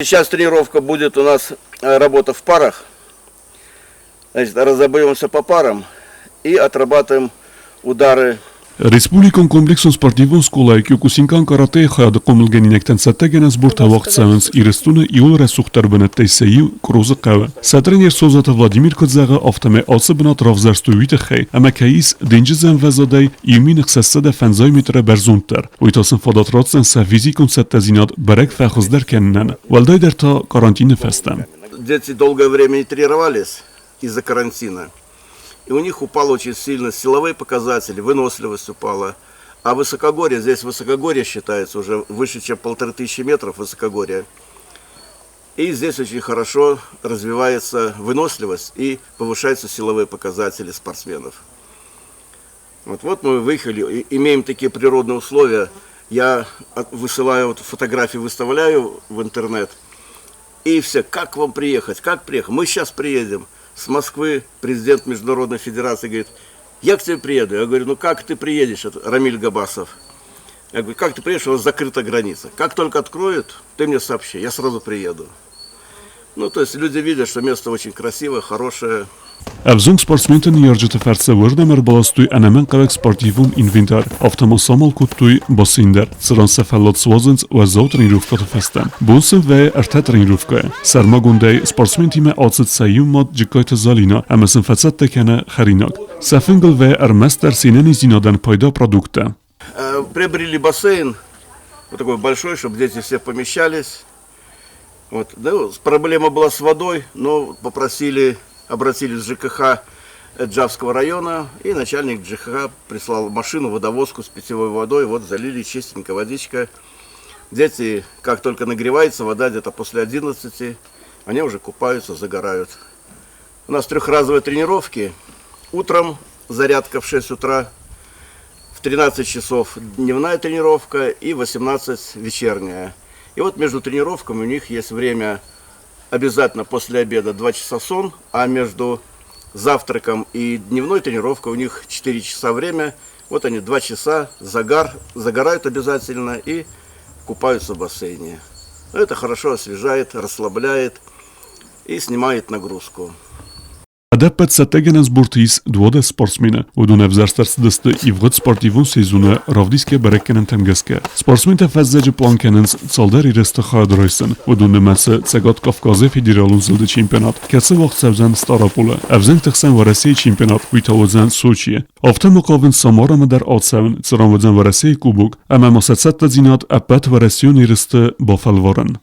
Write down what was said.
Сейчас тренировка будет у нас работа в парах. Значит, разобьемся по парам и отрабатываем удары. Республикон комплексон спортивон скъолайы Кёкусинкан каратэйы хайады хъомылгӕнинӕгтӕн цӕттӕгӕнӕн сбортӕ уагъд цӕуынц Ирыстоны иууыл рӕсугъддӕр бынӕттӕй сӕ иу, Кърозы хъӕуы. Сӕ тренер Созаты Владимир куыд зӕгъы, афтӕмӕй ацы бынат равзӕрстой уый тыххӕй, ӕмӕ кӕй ис денджызы ӕмвӕзадӕй 1650 метры бӕрзонддӕр. Уый та сын фадат ратдзӕн сӕ физикон цӕттӕдзинад бӕрӕг фӕхуыздӕр кӕнынӕн, уӕлдайдӕр та карантины фӕстӕ. Дети долгое время не тренировались из-за карантина. И у них упало очень сильно силовые показатели, выносливость упала. А высокогорье, здесь высокогорье считается уже выше, чем 1500 метров высокогорье. И здесь очень хорошо развивается выносливость и повышаются силовые показатели спортсменов. Вот, вот мы выехали, имеем такие природные условия. Я высылаю, вот фотографии выставляю в интернет. И все, как вам приехать, как приехать? Мы сейчас приедем. С Москвы президент Международной Федерации говорит, я к тебе приеду. Я говорю, ну как ты приедешь? Это Рамиль Габасов. Я говорю, как ты приедешь, у нас закрыта граница. Как только откроют, ты мне сообщи, я сразу приеду. Ну, то есть люди видят, что место очень красивое, хорошее. Ӕвзонг спортсменты ныййарджыты фӕрцы уырдӕм ӕрбаластой ӕнӕмӕнгхъӕуӕг спортивон инвентарь, афтӕ ма самал кодтой бассейн дӕр, цыран сӕ фӕллад суадзынц уӕззау тренировкӕты фӕстӕ. Бон сын вӕййы ӕртӕ тренировкӕйы. Сӕрмагондӕй спортсментимӕ ацыд сӕ иу мад Джыккайты Залинӕ ӕмӕ сын фӕцӕттӕ кӕны хӕринаг. Сӕ фынгыл вӕййы ӕрмӕстдӕр се нӕниздзинадӕн пайда продукттӕ. Приобрели бассейн, вот такой большой, чтобы дети все помещались. Вот. Да, проблема была с водой, но попросили, обратились в ЖКХ Джавского района, и начальник ЖКХ прислал машину, водовозку с питьевой водой, вот залили чистенько водичка. Дети, как только нагревается вода, где-то после 11, они уже купаются, загорают. У нас трехразовые тренировки. Утром зарядка в 6 утра, в 13 часов дневная тренировка и 18 вечерняя. И вот между тренировками у них есть время обязательно после обеда 2 часа сон, а между завтраком и дневной тренировкой у них 4 часа время. Вот они 2 часа загар, загорают обязательно и купаются в бассейне. Это хорошо освежает, расслабляет и снимает нагрузку. Ӕдӕппӕт цӕттӕгӕнӕн сборты ис 12 спортсмены. Уыдон ӕвзӕрст ӕрцыдысты ивгъуыд спортивон сезоны равдисгӕ бӕрӕггӕнӕнтӕм гӕсгӕ. Спортсментӕ фӕззӕджы план кӕнынц цалдӕр ерысты хайад райсын. Уыдон нымӕцы Цӕгат Кавказы федералон зылды чемпионат, кӕцы уагъд цӕудзӕн Стъараполы. Ӕвзӕнгты хсӕн Уӕрӕсейы чемпионат, уый та уыдзӕн Сочийы. Афтӕ ма хъавынц Самарамӕ дӕр ацӕуын, цыран уыдзӕн Уӕрӕсейы кубок ӕмӕ ма сӕ цӕттӕдзинад ӕппӕт уӕрӕсейон ерысты бафӕлварын.